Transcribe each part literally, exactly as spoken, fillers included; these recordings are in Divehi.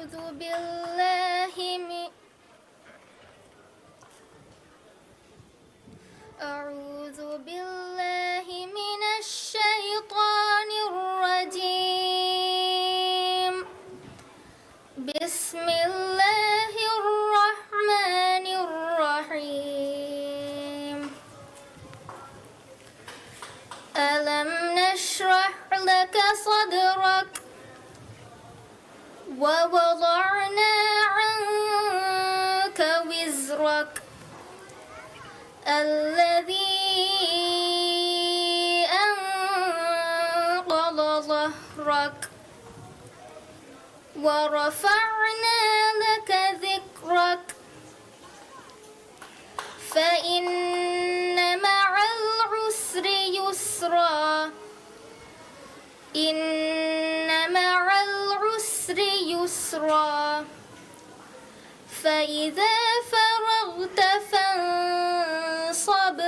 أعوذ بالله من أعوذ بالله من الشيطان الرجيم. بسم الله الرحمن الرحيم. ألم نشرح لك صدرك ووضعنا عنك وزرك الذي أنقض ظهرك ورفعنا لك ذكرك فإن مع العسر يسرا إن مع العسر يسرا فإذا فرغت فانصب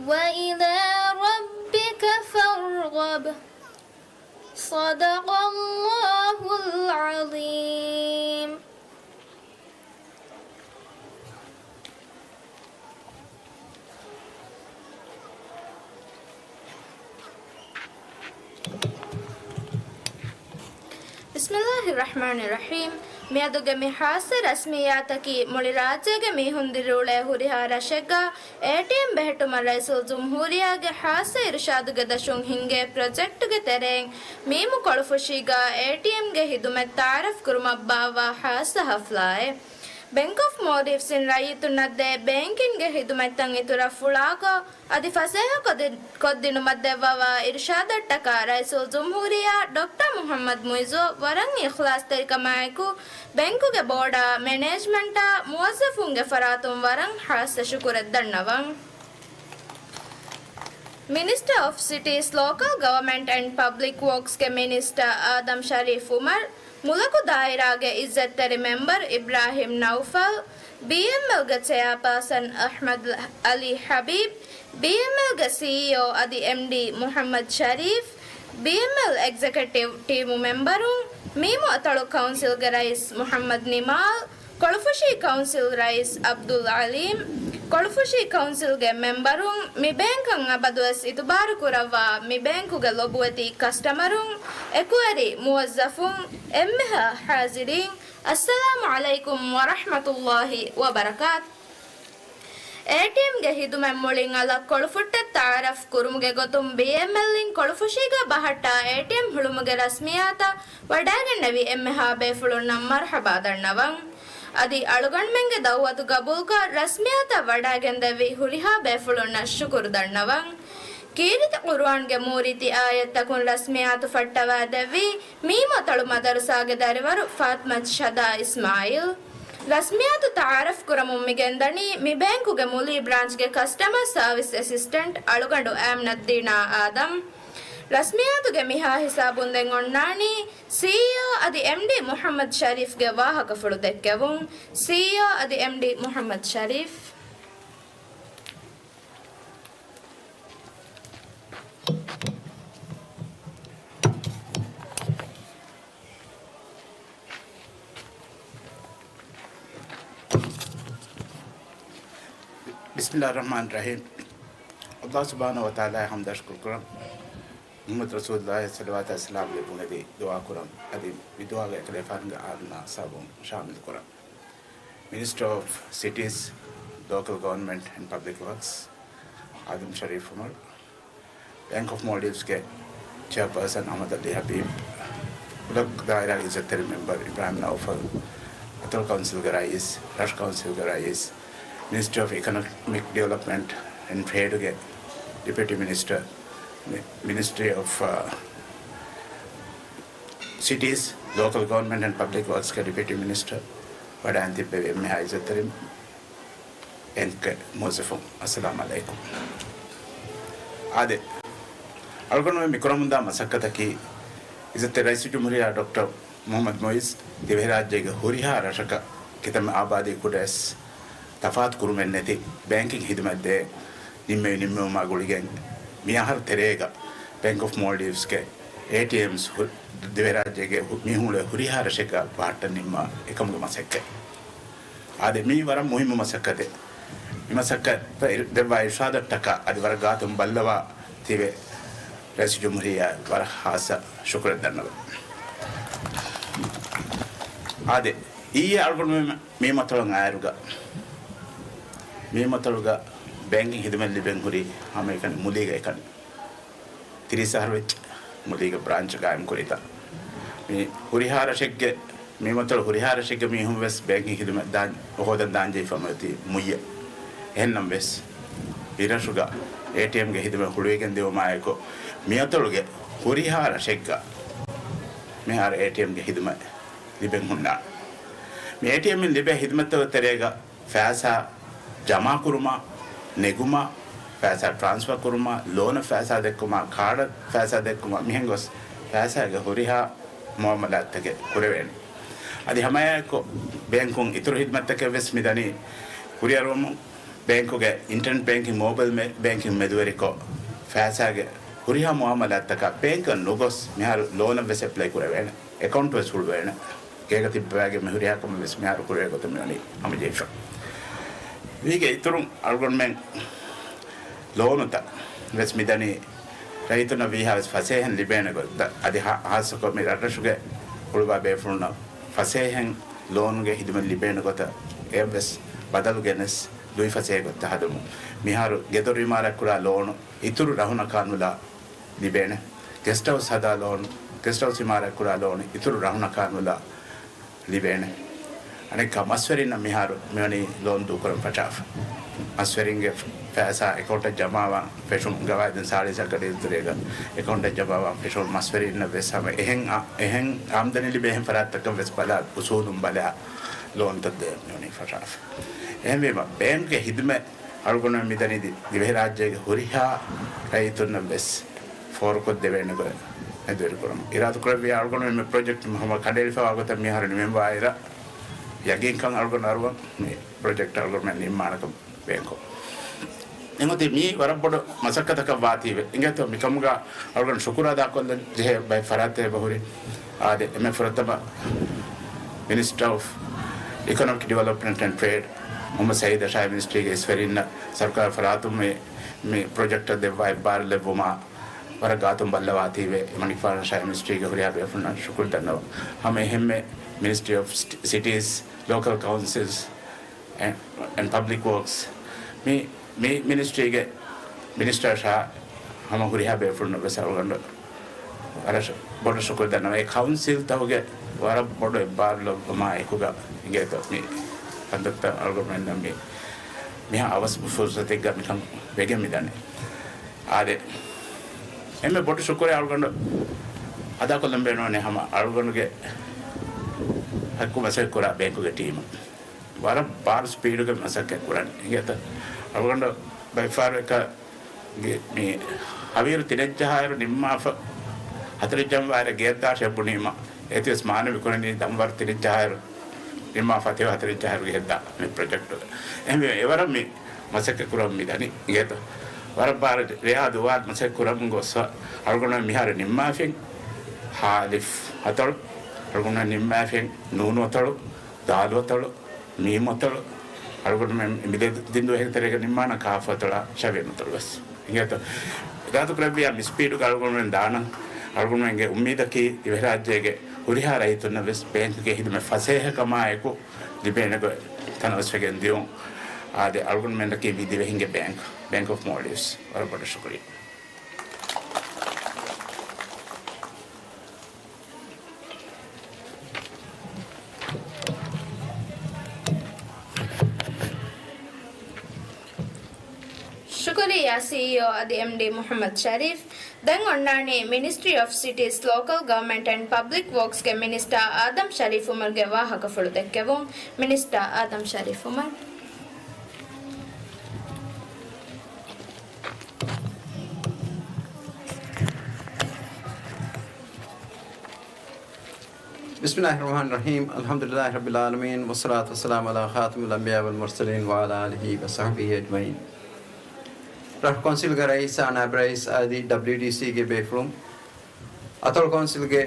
وإلى ربك فارغب. صدق الله العظيم. ބިސްމިއްލާހިއްރަޙްމާނިއްރަޙީމް. މިއަދުގެ މި ޚާއްޞަ ރަސްމިއްޔާތަކީ މުޅި ރާއްޖޭގެ މީހުން ދިރިއުޅޭ ހުރިހާ ރަށެއްގަ އޭޓީއެމް ބެހެއްޓުމަށް ރައީސުލްޖުމްހޫރިއްޔާގެ ޚާއްޞަ އިރުޝާދުގެ ދަށުން ހިންގޭ ޕްރޮޖެކްޓުގެ ތެރެއިން މީމު ކޮޅުފުށީގަ އޭޓީއެމްގެ ޚިދުމަތް ތަޢާރަފް ކުރުމަށް ބާއްވާ ޚާއްޞަ ޙަފްލާއެއް. ބެންކް އޮފް މޯލްޑިވްސްއިން ރައްޔިތުންނަށް ދޭ ބޭންކިންގެ ޚިދުމަތްތައް އިތުރަށް ފުޅާކޮށް، އަދި ފަސޭހަކޮށްދި-، ކޮށްދިނުމަށް ދެއްވަވާ އިރުޝާދަށްޓަކާ ރައީސުލްޖުމްހޫރިއްޔާ ޑޮކްޓަރ މުޙައްމަދު މުޢިއްޒު ވަރަށް އިޚްލާޞްތެރިކަމާއެކު، ބެންކުގެ ބޯޑާ، މެނޭޖްމަންޓާ، މުވައްޒަފުންގެ ފަރާތުން ވަރަށް ޚާއްޞަ ޝުކުރެއް ދަންނަވަން. މިނިސްޓަރ އޮފް ސިޓީސް، ލޯކަލް ގަވަމެންޓް އެންޑް ޕަބްލިކް ވޯކްސްގެ މިނިސްޓަރ އާދަމް ޝަރީފް އުމަރު، މުލަކު ދާއިރާގެ އިއްޒަތްތެރި މެމްބަރު އިބްރާހިމް ނައުފަލް، ބީއެމްއެލްގެ ޗެއާޕާސަން އަޙްމަދު އަލީ ޙަބީބް، ބީއެމްއެލްގެ ސީއީއޯ އަދި އެމްޑީ މުޙައްމަދު ޝަރީފް، ބީއެމްއެލް އެގްޒެކެޓިވް ޓީމު މެމްބަރުން، މީމު އަތޮޅު ކައުންސިލްގެ ރައީސް މުޙައްމަދު ނިމާލް، ކޮޅުފުށީ ކައުންސިލް ރައީސް އަބްދުލް އަލީމް، ކޮޅުފުށީ ކައުންސިލްގެ މެމްބަރުން، މި ބޭންކަށް އަބަދުވެސް އިތުބާރު ކުރައްވާ މި ބޭންކުގެ ލޮބުވެތި ކަސްޓަމަރުން، އެކުވެރި މުވައްޒަފުން، އެންމެހާ ޙާޒިރީން، އައްސަލާމު ޢަލައިކުމް ވަރަޙްމަތުﷲ ވަބަރަކާތު. އޭޓީއެމްގެ ޚިދުމަތް މުޅިން އަލަށް ކޮޅުފުއްޓެއް ތަޢާރަފް ކުރުމުގެ ގޮތުން ބީއެމްއެލްއިން ކޮޅުފުށީގަ ބަހައްޓާ އޭޓީއެމް ހުޅުމުގެ ރަސްމިއްޔާތަށް ވަޑައިގެންނެވި އެންމެހާ ބޭފުޅުންނަށް މަރުޙަބާ ދަންނަވަން. އަދި އަޅުގަނޑުމެންގެ ދަޢުވަތު ގަބޫލުކޮށް ރަސްމިއްޔާތައް ވަޑައިގެންދެއްވި ހުރިހާ ބޭފުޅުންނަށް ޝުކުރު ދަންނަވަން. ކީރިތި ޤުރުއާންގެ މޫރިތި އާޔަތްތަކުން ރަސްމިއްޔާތު ފައްޓަވައިދެއްވީ މީމު އަތޮޅު މަދަރުސާގެ ދަރިވަރު ފާތިމަތު ޝަދާ އިސްމާޢީލް. ރަސްމިއްޔާތު ތަޢާރަފް ކުރަމުން މިގެންދަނީ މި ބޭންކުގެ މުލިއްޔާ ބްރާންޗްގެ ކަސްޓަމަރ ސާވިސް އެސިސްޓެންޓް އަޅުގަނޑު އަމްނައްދީނާ އާދަމް. ރަސްމިއްޔާތުގެ މިހާ ހިސާބުން ދެން އޮންނާނީ ސީއީއޯ އަދި އެމްޑީ މުޙައްމަދު ޝަރީފްގެ ވާހަކަފުޅު ދެއްކެވުން. ސީއީއޯ އަދި އެމްޑީ މުޙައްމަދު ޝަރީފް. ބިސްމިއްލާހިއްރަޙްމާނިއްރަޙީމް. ﷲ ސުބްޙާނަހޫ ވަތަޢާލާއަށް ޙަމްދު ޝުކުރު ކުރަން. މުޙައްމަދު ރަސޫލުﷲ ޞަލަވާތާ ސަލާމް ލެއްވުން އެދި ދުޢާ ކުރަން. އަދި މި ދުޢާގައި ކަލޭފާނުގެ އާލުންނާ އަޞްޙާބުން ޝާމިލު ކުރަން. މިނިސްޓަރ އޮފް ސިޓީސް، ލޯކަލް ގަވަރންމަންޓް އެންޑް ޕަބްލިކް ވަރކްސް، އާދަމް ޝަރީފް އުމަރު، ބޭންކް އޮފް މޯލްޑިވްސްގެ ޗެއާޕާސަން އަޙްމަދު އަލީ ޙަބީބް، ކުޑަ ދާއިރާގެ އިއްޒަތްތެރި މެމްބަރު އިބްރާހިމް ނައުފަލް، އަތޮޅު ކައުންސިލްގެ ރައީސް، ރަށު ކައުންސިލްގެ ރައީސް، މިނިސްޓްރީ އޮފް އިކޮނޮމިކް ޑިވެލޮޕްމަންޓް އެންޑް ޓްރޭޑްގެ ޑެޕިއުޓީ މިނިސްޓަރ، މި-، މިނިސްޓްރީ އޮފް، އާ، ސިޓީސް، ލޯކަލް ގަވަރންމަންޓް އެންޑް ޕަބްލިކް ވަރކްސްގެ ޑެޕިއުޓީ މިނިސްޓަރ، ވަޑައިން ތިއްބެވި އެންމެހާ އިއްޒަތްތެރި ބޭންކްގެ މުވައްޒަފުން، އައްސަލާމް ޢަލައިކުމް. އާދެ، އަޅުގަނޑުމެން މި ކުރަމުންދާ މަސައްކަތަކީ، އިއްޒަތްތެރި ރައީސުލްޖުމްހޫރިއްޔާ ޑޮކްޓަރ މުޙައްމަދު މުޢިއްޒު ދިވެހިރާއްޖޭގެ ހުރިހާ ރަށަކަށް ކިތަންމެ އާބާދީ ކުޑައެސް ތަފާތު ކުރުމެއް ނެތި ބޭންކިން ޚިދުމަތް ދޭ ނިންމެވި ނިންމެވުމާ ގުޅިގެން، މިއަހަރު ތެރޭގަ ބޭންކް އޮފް މޯލްޑިވްސްގެ އޭޓީއެމްސް ދިވެހިރާއްޖޭގެ ހު-، މީހުން އުޅޭ ހުރިހާ ރަށެއްގަ ބަހައްޓަން ނިންމާ އެކަމުގެ މަސައްކަތް. އާދެ، މީ ވަރަށް މުހިއްމު މަސައްކަތެއް. މި މަސައްކަތަށް ދެއްވާ އިރުޝާދަށްޓަކާ އަދި ވަރަށް ގާތުން ބައްލަވާ ތިބެ ރައީސުލްޖުމްހޫރިއްޔާ ވަރަށް ހާއްސަ ޝުކުރެއް ދަންނަވަން. އާދެ، އިއްޔެ އަޅުގަނޑުމެން މީމަތޮޅަށް އާއިރުގަ، މީމަތޮޅުގަ ބޭންކިން ހިދުމަތް ލިބެން ހުރީ ހަމައެކަނި މުލީގަ އެކަނި. ތިރީސް އަހަރު ވެއްޖެ މުލީގެ ބްރާންޗް ގާއިމް ކުރިތާ. މި ހުރިހާ ރަށެއްގެ، މީމަތޮޅު ހުރިހާ ރަށެއްގެ މީހުން ވެސް ބޭންކިން ހިދުމަތް ދާން، ހޯދަން ދާން ޖެހިފަ މިއޮތީ މުއްޔަށް. އެހެންނަމަވެސް، އިރަށުގަ އޭޓީއެމްގެ ހިދުމަތް ހުޅުވިގެން ދިއުމާއެކު، މިއަތޮޅުގެ ހުރިހާ ރަށެއްގަ މިހާރު އޭޓީއެމްގެ ހިދުމަތް ލިބެން ހުންނާނެ. މި އޭޓީއެމްއިން ލިބޭ ހިދުމަތްތަކުގެ ތެރޭގަ ފައިސާ ޖަމާކުރުމާ، ނެގުމާ، ފައިސާ ޓްރާންސްފާ ކުރުމާ، ލޯނަށް ފައިސާ ދެއްކުމާ، ކާޑަށް ފައިސާ ދެއްކުމާ، މިހެން ގޮސް ފައިސާގެ ހުރިހާ މުއާމަލާތްތަކެއް ކުރެވޭނެ. އަދި ހަމައެއާއެކު ބޭންކުން އިތުރު ހިދުމަތްތަކެއް ވެސް މިދަނީ ކުރިއަރުވަމުން. ބޭންކުގެ އިންޓަރނެޓް ބޭންކިން، މޯބައިލް މެ-، ބޭންކިން މެދުވެރިކޮށް، ފައިސާގެ ހުރިހާ މުއާމަލާތްތަކަށް ބޭންކަށް ނުގޮސް މިހާރު ލޯނަށް ވެސް އެޕްލައި ކުރެވޭނެ. އެކައުންޓް ވެސް ހުޅުވޭނެ. ގޭގަ ތިއްބަވައިގެން މި ހުރިހާ ކަމެއް ވެސް މިހާރު ކުރެވޭ ގޮތުން މިވަނީ ހަމަޖެހިފަ. މީގެ އިތުރުން އަޅުގަނޑުމެން ލޯނުތައް ވެސް މިދަނީ ރައްޔިތުންނަށް ވީހާވެސް ފަސޭހައިން ލިބޭނެ ގޮތަށް. އަދި ހާ-، ހާއްސަކޮށް މި ރަށްރަށުގެ ހުޅުވާ ބޭފުޅުންނަށް ފަސޭހައިން ލޯނުގެ ހިދުމަތް ލިބޭނެ ގޮތަށް އެއަށްވެސް ބަދަލު ގެނެސް ލުއިފަސޭހަ ގޮތްތައް ހަދަމުން. މިހާރު ގެދޮރު އިމާރާތްކުރާ ލޯނު އިތުރު ރަހުނަކާ ނުލާ ލިބޭނެ. ގެސްޓް ހައުސް ހަދާ ލޯނު، ގެސްޓް ހައުސް އިމާރާތްކުރާ ލޯނު އިތުރު ރަހުނަކާ ނުލާ ލިބޭނެ. އަނެއްކާ މަސްވެރިންނަށް މިހާރު މިވަނީ ލޯން ދޫކުރަން ފަށާފަ. މަސްވެރިންގެ ފައިސާ އެކައުންޓަށް ޖަމާވާން ފެށުން، ގަވާއިދުން ސާޅީސް އަކަޑީ ތެރޭގަ އެކައުންޓަށް ޖަމާވާން ފެށުން، މަސްވެރިންނަށް ވެސް ހަމަ އެހެން އާ-، އެހެން އާމްދަނީ ލިބޭ އެހެން ފަރާތްތަކަށް ވެސް ބަލާ، އުސޫލުން ބަލާ ލޯންތައް ދޭން މިވަނީ ފަށާފަ. އެހެންވީމަ، ބޭންކްގެ ހިދުމަތް އަޅުގަނޑުމެން މިދަނީ ދި-، ދިވެހިރާއްޖޭގެ ހުރިހާ ރައްޔިތުންނަށް ވެސް ފޯރުކޮށްދެވޭނެ ގޮތް މެދުވެރިކުރަމުން. އިރާދަކުރެއްވިޔާ އަޅުގަނޑުމެން މި ޕްރޮޖެކްޓް ހަމަ ކަނޑައެޅިފަވާ ގޮތަށް މިހާރު ނިމެންވާއިރަށް، ޔަގީންކަން އަޅުގަނޑު އަރުވަން މި ޕްރޮޖެކްޓް އަޅުގަނޑުމެން ނިންމާނެކަން ބޭންކު. އެނގޮތީ މީ ވަރަށް ބޮޑު މަސައްކަތަކަށް ވާތީވެ. އިނގޭތޯ މިކަމުގަ އަޅުގަނޑު ޝުކުރު އަދާކޮށްލަން ޖެހޭ ބައެއް ފަރާތެއް އެބަހުރި. އާދެ، އެންމެ ފުރަތަމަ މިނިސްޓަރ އޮފް އިކޮނޮމިކް ޑިވެލޮޕްމަންޓް އެންޑް ޓްރޭޑް މުހައްމަދު ސައީދަށާއި މިނިސްޓްރީގެ އިސްވެރިންނަށް ސަރުކާރު ފަރާތުން މި، މި ޕްރޮޖެކްޓަށް ދެއްވާ އެއްބާރުލެއްވުމާ ވަރަށް ގާތުން ބައްލަވާތީވެ، މަނިކުފާނަށާއި މިނިސްޓްރީގެ ހުރިހާ ބޭފުޅުންނަށް ޝުކުރު ދަންނަވަން. ހަމަ އެހެންމެ މިނިސްޓްރީ އޮފް ސިޓީ، ސިޓީސް، ލޯކަލް ކައުންސިލްސް، އެންޑް، އެންޑް ޕަބްލިކް ވޯކްސް، މި، މި މިނިސްޓްރީގެ މިނިސްޓަރަށާ ހަމަ ހުރިހާ ބޭފުޅުންނަށް ވެސް އަޅުގަނޑު ވަރަށް ބޮޑު ޝުކުރު ދަންނަވަން. އެ ކައުންސިލްތަކުގެ ވަރަށް ބޮޑު އެއްބާރުލައްވުމާ އެކުގަ އިނގޭތޯ މި ކަންތައްތައް އަޅުގަނޑުމެންނަށް މި، މިހާ އަވަސް ފުރުސަތެއްގަ މިކަން ވެގެން މިދަނީ. އާދެ، އެންމެ ބޮޑު ޝުކުރެއް އަޅުގަނޑު އަދާކޮށްލަން ބޭނުންވަނީ ހަމަ އަޅުގަނޑުގެ ހައްގު މަސައްކަތް ކުރާ ބޭންކުގެ ޓީމަށް. ވަރަށް ބާރު ސްޕީޑުގަ މަސައްކަތް ކުރަން. އިނގޭތަ؟ އަޅުގަނޑު ބައެއްފަހަރު އެކަ ގެ-، މި ހަވީރު ތިނެއްޖަހާއިރު ނިންމާފަ، ހަތަރެއްޖަހާއިރު ގެއަށް ދާށޭ ބުނީމަ، އޭތިވެސް މާނަ މިކުރަނީ ދަންވަރު ތިނެއްޖަހާއިރު ނިންމާފަ ތި ހަތަރެއްޖަހާއިރު ގެއަށް ދާ މި ޕްރޮޖެކްޓުގަ. އެހެންވެ، އެވަރަށް މި މަސައްކަތް ކުރަމުން މިދަނީ. އިނގޭތަ؟ ވަރަށް ބާރު ރެޔާ ދުވާ މަސައްކަތް ކުރަމުން ގޮސްފަ އަޅުގަނޑު މިހާރު ނިންމާފިން ހާ އަލިފް އަތޮޅު، އަޅުގަނޑު ނިންމާފިން ނޫނު އަތޮޅު، ދާލު އަތޮޅު، މީމު އަތޮޅު، އަޅުގަނޑުމެން މި ދެ ދިން ދުވަހެއްގެ ތެރޭގަ ނިންމާނަ ކާފު އަތޮޅާ ޝަވިޔަނު އަތޮޅު ވެސް. އިނގޭތޯ؟ އިރާދަކުރެއްވިޔާ މި ސްޕީޑުގަ އަޅުގަނޑުމެން ދާނަން، އަޅުގަނޑުމެންގެ އުއްމީދަކީ ދިވެހިރާއްޖޭގެ ހުރިހާ ރައްޔިތުންނަށް ވެސް ބޭންކުގެ ހިދުމަތް ފަސޭހަކަމާއެކު ލިބޭނެ ގޮތް ތަނަވަސްވެގެން ދިޔުން. އާދެ، އަޅުގަނޑުމެންނަކީ މި ދިވެހިންގެ ބޭންކް، ބޭންކް އޮފް މޯލްޑިވްސް. ވަރަށް ބޮޑަށް ޝުކުރިއްޔާ. ޝުކުރިއްޔާ ސީއީއޯ އަދި އެމްޑީ މުޙައްމަދު ޝަރީފް. ދެން އޮންނާނީ މިނިސްޓްރީ އޮފް ސިޓީސް، ލޯކަލް ގަވަރމަންޓް އެންޑް ޕަބްލިކް ވޯކްސްގެ މިނިސްޓާ އާދަމް ޝަރީފް އުމަރުގެ ވާހަކަފުޅު ދެއްކެވުން. މިނިސްޓާ އާދަމް ޝަރީފް އުމަރު. بسم الله الرحمن الرحيم. الحمد لله رب العالمين، والصلاة والسلام على خاتم الأنبياء والمرسلين وعلى آله وصحبه أجمعين. ރަށު ކައުންސިލްގެ ރައީސާ، ނާއިބު ރައީސް އަދި ޑަބްލިޔުޑީސީގެ ބޭފުޅުން، އަތޮޅު ކައުންސިލްގެ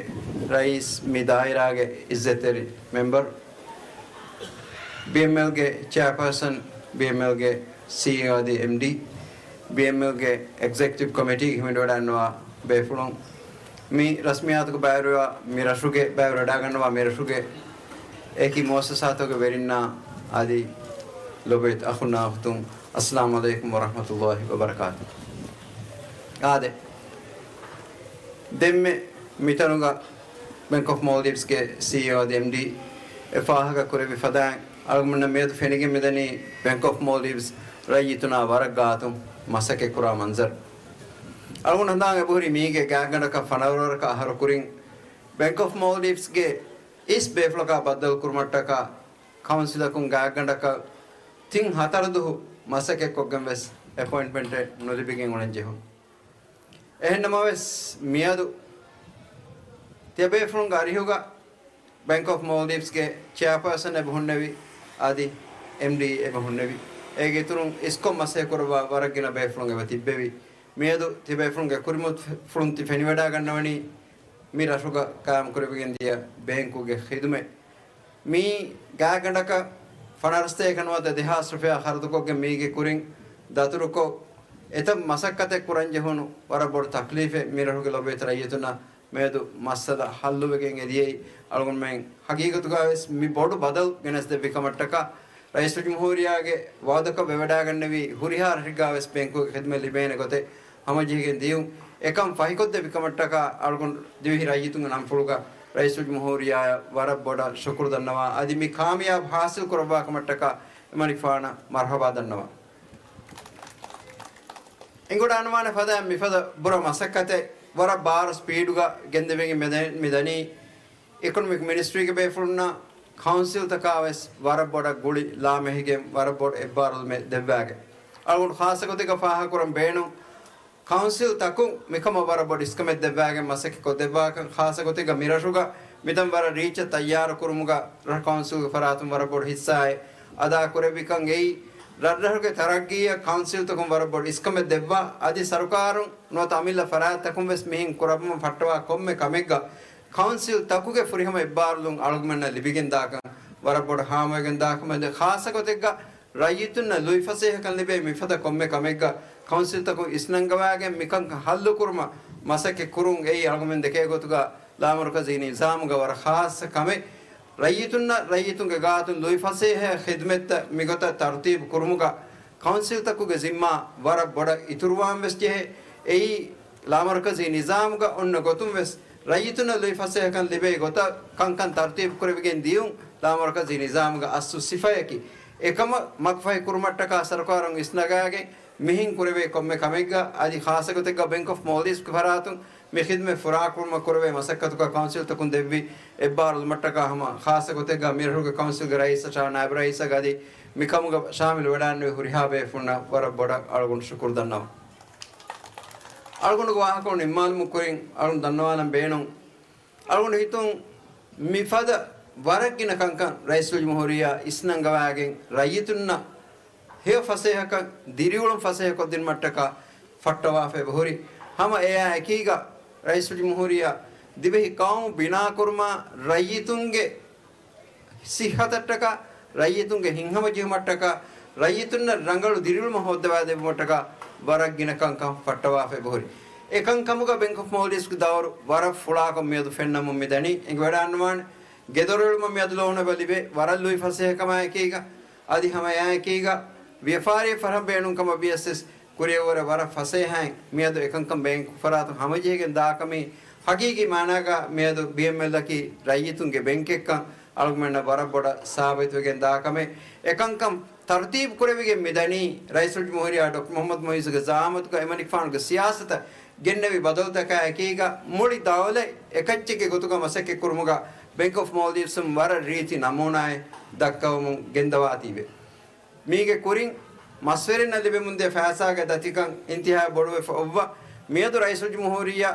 ރައީސް، މި ދާއިރާގެ އިއްޒަތްތެރި މެމްބަރު، ބީއެމްއެލްގެ ޗެއާޕާސަން، ބީއެމްއެލްގެ ސީއީއޯ އަދި އެމްޑީ، ބީއެމްއެލްގެ އެގްޒެކެޓިވް ކޮމިޓީގެ ހިމެނިވަޑައިގަންނަވާ ބޭފުޅުން، މި ރަސްމިއްޔާތުގަ ބައިވެރިވާ، މި ރަށުގެ ބައިވެރިވަޑައިގަންނަވާ މި ރަށުގެ އެކި މުއައްސަސާތަކުގެ ވެރިންނާ އަދި ލޮބުވެތި އަޚުންނާ އުޚްތުން، އައްސަލާމު ޢަލައިކުމް ވަރަޙްމަތުﷲި ވަބަރަކާތު. އާދެ، ދެންމެ މިތަނުގަ ބެންކް އޮފް މޯލްޑިވްސްގެ ސީއީއޯ އަދި އެމްޑީ އެ ފާހަގަ ކުރެއްވި ފަދައިން، އަޅުގަނޑުމެންނަށް މިއަދު ފެނިގެން މިދަނީ ބެންކް އޮފް މޯލްޑިވްސް ރައްޔިތުންނާ ވަރަށް ގާތުން މަސައްކަތް ކުރާ މަންޒަރު. އަޅުގަނޑު ހަނދާން އެބަހުރި މީގެ ގާތްގަނޑަކަށް ފަނަރަ ވަރަކަށް އަހަރު ކުރިން، ބެންކް އޮފް މޯލްޑިވްސްގެ އިސް ބޭފުޅަކާ ބައްދަލު ކުރުމަށްޓަކާ، ކައުންސިލަކުން ގާތްގަނޑަކަށް ތިން ހަތަރު ދުހު މަސައްކަތްކޮށްގެން ވެސް އެޕޮއިންޓްމަންޓެއް ނުލިބިގެން އުޅެން ޖެހުނު. އެހެންނަމަވެސް، މިއަދު ތިޔަބޭފުޅުންގެ އަރިހުގަ ބެންކް އޮފް މޯލްޑިވްސްގެ ޗެއާޕާސަން އެބަ ހުންނެވި، އަދި އެމްޑީ އެބަ ހުންނެވި. އޭގެ އިތުރުން އިސްކޮށް މަސައްކަތް ކުރައްވާ ވަރަށް ގިނަ ބޭފުޅުން އެބަ ތިއްބެވި. މިއަދު ތިބޭފުޅުންގެ ކުރިމަތިފުޅުން ތި ފެނިވަޑައިގަންނަވަނީ، މި ރަށުގަ ޤާއިމްކުރެވިގެން ދިޔަ ބޭންކުގެ ޚިދުމަތް. މީ ގާތްގަނޑަކަށް ފަނަރަ ސަތޭކަ ނުވަތަ ދެހާސް ރުފިޔާ ޚަރަދުކޮށްގެން މީގެ ކުރިން ދަތުރުކޮށް، އެތައް މަސައްކަތެއް ކުރަން ޖެހުނު ވަރަށް ބޮޑު ތަކްލީފެއް މި ރަށުގެ ލޮބުވެތި ރައްޔިތުންނަށް މިއަދު މައްސަލަ ހައްލުވެގެން އެދިޔައީ. އަޅުގަނޑުމެން ޙަޤީޤަތުގަ ވެސް މި ބޮޑު ބަދަލު ގެނެސްދެއްވި ކަމަށްޓަކާ، ރައީސުލްޖުމްހޫރިއްޔާގެ ވަޢުދަކަށް ވެވަޑައިގަންނެވި ހުރިހާ ރަށެއްގަ ވެސް ބޭންކުގެ ޚިދުމަތް ލިބޭނެ ގޮތެއް ހަމަޖެހިގެން ދިޔުން، އެކަން ފަހިކޮށްދެއްވި ކަމަށްޓަކާ އަޅުގަނޑު ދިވެހި ރައްޔިތުންގެ ނަންފުޅުގަ ރައީސުލްޖުމްހޫރިއްޔާއަށް ވަރަށް ބޮޑަށް ޝުކުރު ދަންނަވާ. އަދި މި ކާމިޔާބު ޙާޞިލް ކުރައްވާ ކަމަށްޓަކާ އެމަނިކުފާނަށް މަރްޙަބާ ދަންނަވާ. އެނގިވަޑައިގަންނަވާނެ ފަދައިން މިފަދަ ބުރަ މަސައްކަތެއް ވަރަށް ބާރު ސްޕީޑުގަ ގެންދެވިގެން މިދަނީ. އިކޮނޮމިކް މިނިސްޓްރީގެ ބޭފުޅުންނާ ކައުންސިލްތަކާ ވެސް ވަރަށް ބޮޑަށް ގުޅި ލާމެހިގެން ވަރަށް ބޮޑު އެއްބާރުލުމެއް ދެއްވާގެން. އަޅުގަނޑު ޚާއްޞަ ގޮތެއްގަ ފާހަގަކުރަން ބޭނުން، ކައުންސިލްތަކުން މިކަމަށް ވަރަށް ބޮޑު އިސްކަމެއް ދެއްވާގެން މަސައްކަތް ކޮށްދެއްވާކަން، ޚާއްޞަ ގޮތެއްގަ މިރަށުގަ މިދަން ވަރަށް ރީއްޗަށް ތައްޔާރު ކުރުމުގަ ރަށު ކައުންސިލްގެ ފަރާތުން ވަރަށް ބޮޑު ހިއްސާއެއް އަދާކުރެއްވިކަން އެއީ، ރަށްރަށުގެ ތަރައްގީއަށް ކައުންސިލްތަކުން ވަރަށް ބޮޑު އިސްކަމެއް ދެއްވާ، އަދި ސަރުކާރުން ނުވަތަ އަމިއްލަ ފަރާތްތަކުން ވެސް މިހެން ކުރައްވަމުން ފައްޓަވާ ކޮންމެ ކަމެއްގަ ކައުންސިލް ތަކުގެ ފުރިހަމަ އެއްބާރުލުން އަޅުގަނޑުމެންނަށް ލިބިގެން ދާކަން ވަރަށް ބޮޑަށް ހާމަވެގެން ދާކަމެއް. ޚާއްޞަ ގޮތެއްގަ ރައްޔިތުންނަށް ލުއިފަސޭހަކަން ލިބޭ މިފަދަ ކޮންމެ ކަމެއްގަ ކައުންސިލްތަކުން އިސްނަންގަވާގެން މިކަންކަން ހައްލުކުރުމަށް މަސައްކަތް ކުރުން އެއީ އަޅުގަނޑުމެން ދެކޭ ގޮތުގަ ލާމަރުކަޒީ ނިޒާމުގަ ވަރަށް ޚާއްޞަ ކަމެއް. ރައްޔިތުންނަށް ރައްޔިތުންގެ ގާތުން ލުއިފަސޭހަ ޚިދުމަތްތައް މިގޮތަށް ތަރުތީބު ކުރުމުގަ ކައުންސިލްތަކުގެ ޒިންމާ ވަރަށް ބޮޑަށް އިތުރުވާން ވެސް ޖެހޭ. އެއީ، ލާމަރުކަޒީ ނިޒާމުގަ އޮންނަ ގޮތުން ވެސް ރައްޔިތުންނަށް ލުއިފަސޭހަކަން ލިބޭ ގޮތަށް ކަންކަން ތަރުތީބު ކުރެވިގެން ދިޔުން ލާމަރުކަޒީ ނިޒާމުގެ އަސްލު ސިފަޔަކީ. އެކަމަށް މަގުފަހި ކުރުމަށްޓަކާ ސަރުކާރުން އިސްނަގާގެން މިހެން ކުރެވޭ ކޮންމެ ކަމެއްގަ އަދި ޚާއްޞަ ގޮތެއްގަ ބެންކް އޮފް މޯލްޑިވްސްގެ ފަރާތުން މި ޚިދުމަތް ފުރާކުރުމަށް ކުރެވޭ މަސައްކަތުގަ ކައުންސިލްތަކުން ދެއްވި އެއްބާރުލުމަށްޓަކާ ހަމަ ޚާއްޞަ ގޮތެއްގަ މިރަށުގެ ކައުންސިލްގެ ރައީސަށާ ނާއިބު ރައީސަށް އަދި މިކަމުގަ ޝާމިލު ވެޑާންވި ހުރިހާ ބޭފުޅުންނަށް ވަރަށް ބޮޑަށް އަޅުގަނޑު ޝުކުރު ދަންނަވަން. އަޅުގަނޑުގެ ވާހަކަ ނިންމާލުމުގެ ކުރިން އަޅުން ދަންނަވާލަން ބޭނުން. އަޅުގަނޑު ހިތުން މިފަދަ ވަރަށް ގިނަ ކަންކަން ރައީސުލްޖުމްހޫރިއްޔާ އިސްނަންގަވާގެން ރައްޔިތުންނަށް ހެޔޮ ފަސޭހަކަން ދިރިއުޅުން ފަސޭހަކޮށްދިނުމަށްޓަކާ ފައްޓަވާފަ އެބަހުރި. ހަމަ އެއާ އެކީގަ ރައީސުލްޖުމްހޫރިއްޔާ ދިވެހި ޤައުމު ބިނާކުރުމާ ރައްޔިތުންގެ ސިއްހަތަށްޓަކާ، ރައްޔިތުންގެ ހިތްހަމަޖެހުމަށްޓަކާ، ރައްޔިތުންނަށް ރަނގަޅު ދިރިއުޅުމަށް ހޯއްދަވާދެއްވުމަށްޓަކާ ވަރަށް ގިނަ ކަންކަން ފައްޓަވާފަ އެބަހުރި. އެކަންކަމުގަ ބެންކް އޮފް މޯލްޑިވްސްގެ ދައުރު ވަރަށް ފުޅާކޮށް މިއަދު ފެންނަމުން މިދަނީ. އެނގިވަޑާންވާނެ ގެދޮރުއެޅުމަށް މިއަދު ލޯނު އެބަ ލިބޭ ވަރަށް ލުއިފަސޭހަކަމާއެކީގަ، އަދި ހަމައެއާއެކީގަ ވިޔަފާރިއެއް ފަރަހަން ބޭނުންކަމަށް ވިޔަސް ވެސް ކުރިއަށްވުރެ ވަރަށް ފަސޭހައިން މިއަދު އެކަންކަން ބޭންކު ފަރާތުން ހަމަޖެހިގެން ދާކަމީ ހަގީގީ މާނާގަ މިއަދު ބީއެމްއެލްއަކީ ރައްޔިތުންގެ ބެންކެއްކަން އަޅުގަނޑުމެންނަށް ވަރަށް ބޮޑަށް ސާބިތުވެގެން ދާކަމެއް. އެކަންކަން ތަރުތީބު ކުރެވިގެން މިދަނީ ރައީސުލްޖުމްހޫރިއްޔާ ޑޮކްޓަރ މުޙައްމަދު މުޢިއްޒުގެ ޒަޢާމަތުގަ އެމަނިކުފާނުގެ ސިޔާސަތަށް ގެންނެވި ބަދަލުތަކާ އެކީގަ މުޅި ދައުލަތް އެކައްޗެއްގެ ގޮތުގަ މަސައްކަތް ކުރުމުގަ ބެންކް އޮފް މޯލްޑިވްސުން ވަރަށް ރީތި ނަމޫނާއެއް ދައްކަވަމުން ގެންދަވާތީވެ. މީގެ ކުރިން މަސްވެރިންނަށް ލިބެމުންދިޔަ ފައިސާގެ ދަތިކަން އިންތިހާއަށް ބޮޑުވެފަ އޮއްވާ، މިއަދު ރައީސުލްޖުމްހޫރިއްޔާ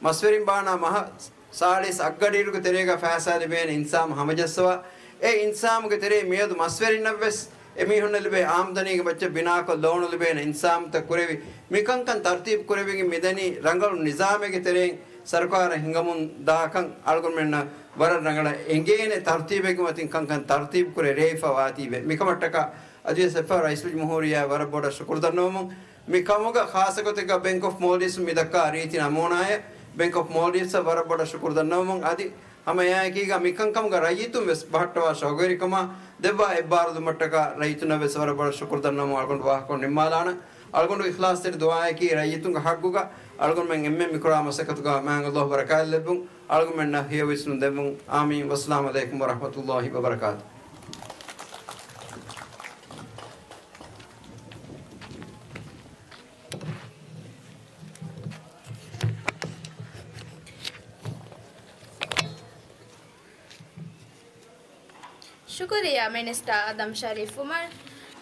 މަސްވެރިން ބާނާ މަހަށް ސާޅީސް އަށްގަޑިއިރުގެ ތެރޭގަ ފައިސާ ލިބޭނެ އިންސާމު ހަމަޖައްސަވާ، އެ އިންސާމުގެ ތެރޭ މިއަދު މަސްވެރިންނަށްވެސް އެމީހުންނަށް ލިބޭ އާމްދަނީގެ މައްޗަށް ބިނާކޮށް ލޯނު ލިބޭނެ އިންސާމުތައް ކުރެވި، މިކަންކަން ތަރުތީބު ކުރެވިގެން މިދަނީ ރަނގަޅު ނިޒާމެއްގެ ތެރެއިން ސަރުކާރަށް ހިނގަމުން ދާކަން އަޅުގަނޑުމެންނަށް ވަރަށް ރަނގަޅަށް އެނގޭނެ ތަރުތީބެއްގެ މަތިން ކަންކަން ތަރުތީބު ކުރެ ރޭވިފަ ވާތީވެ. މިކަމަށްޓަކާ އަދިވެސް އެއްފަހަރު ރައީސުލްޖުމްހޫރިއްޔާ ވަރަށް ބޮޑަށް ޝުކުރު ދަންނަވަމުން، މި ކަމުގަ ޚާއްޞަކޮށް ތިގަ ބެންކް އޮފް މޯލްޑިވްސް މި ދައްކާ ރީތި ނަމޫނާއެއް، ބެންކް އޮފް މޯލްޑިވްސްއަށް ވަރަށް ބޮޑަށް ޝުކުރު ދަންނަވަމުން އަދި ހަމަ އެއާއެކީގަ މިކަންކަމުގަ ރައްޔިތުން ވެސް ބަހައްޓަވާ ޝައުގުވެރިކަމާ ދެއްވާ އެއްބާރުލުމަށްޓަކާ ރައްޔިތުންނަށް ވެސް ވަރަށް ބޮޑަށް ޝުކުރު ދަންނަވަމުން އަޅުގަނޑު ވާހަކަ ނިންމާލާނަން. އަޅުގަނޑު އިޚްލާޞްތެރި ދުޢާއަކީ ރައްޔިތުންގެ ޙައްޤުގަ އަޅުގަނޑުމެން އެންމެން މިކުރާ މަސައްކަތުގަ މާތް ﷲ ބަރަކާތް ލެއްވުން، އަޅުގަނޑުމެންނަށް ހެޔޮ ވިސްނުން ދެއްވުން. އާމީން. ވައްސަލާމު ޢަލައިކުމް ވަރަޙްމަތުﷲ ވަބަރަކާތު. ޝުކުރިއްޔާ މިނިސްޓާ އާދަމް ޝަރީފް އުމަރު.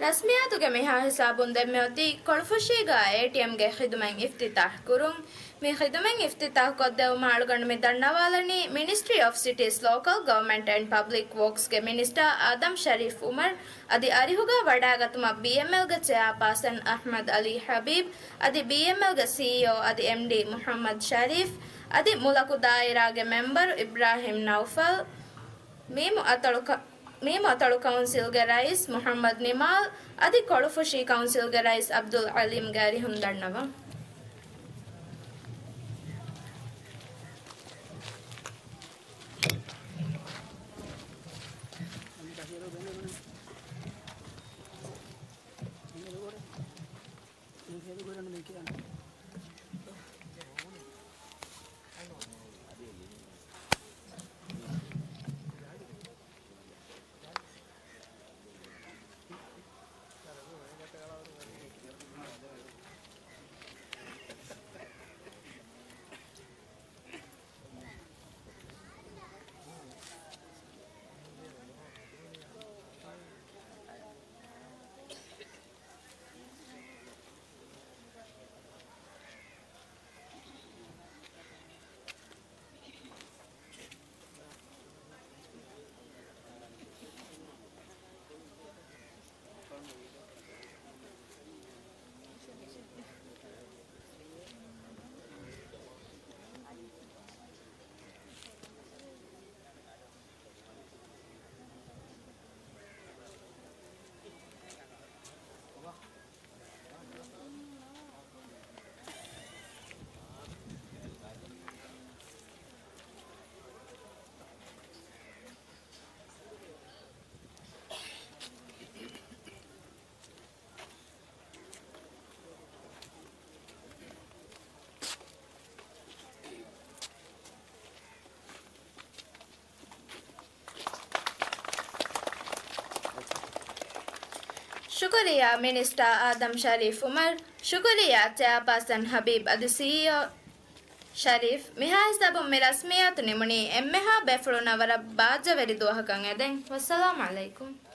ރަސްމިއްޔާތުގެ މިހާ ހިސާބުން ދެންމެ އޮތީ ކޮޅުފުށީގަ އޭޓީއެމްގެ ޚިދުމަތް އިފްތިތާޙް ކުރުން. މި ޚިދުމަތް އިފްތިތާޙް ކޮށްދެއްވުމަށް އަޅުގަނޑު މި ދަންނަވާލަނީ މިނިސްޓްރީ އޮފް ސިޓީސް، ލޯކަލް ގަވަރމަންޓް އެންޑް ޕަބްލިކް ވޯކްސްގެ މިނިސްޓާ އާދަމް ޝަރީފް އުމަރު އަދި އަރިހުގަ ވަޑާގަތުމަށް ބީއެމްއެލްގެ ޗެއާޕާސަން އަޙްމަދު ޢަލީ ޙަބީބް އަދި ބީއެމްއެލްގެ ސީއީއޯ އަދި އެމްޑީ މުޙައްމަދު ޝަރީފް އަދި މުލަކު ދާއިރާގެ މެމްބަރު އިބްރާހިމް ނައުފަލް، މީމު އަތޮޅު ކަ-، މީމު އަތޮޅު ކައުންސިލްގެ ރައީސް މުޙައްމަދު ނިމާލް އަދި ކޮޅުފުށީ ކައުންސިލްގެ ރައީސް ޢަބްދުލް ޢަލީމްގެ އަރިހުން ދަންނަވަން. ޝުކުރިއްޔާ މިނިސްޓާ އާދަމް ޝަރީފް އުމަރު. ޝުކުރިއްޔާ ޗެއާޕާސަން ހަބީބް އަދި ސީއީއޯ ޝަރީފް. މިހާ ހިސާބުން މި ރަސްމިއްޔާތު ނިމުނީ އެންމެހާ ބޭފުޅުންނަށް ވަރަށް ބާއްޖަވެރި ދުވަހަކަށް އެދެން. ވައްސަލާމް ޢަލައިކުމް.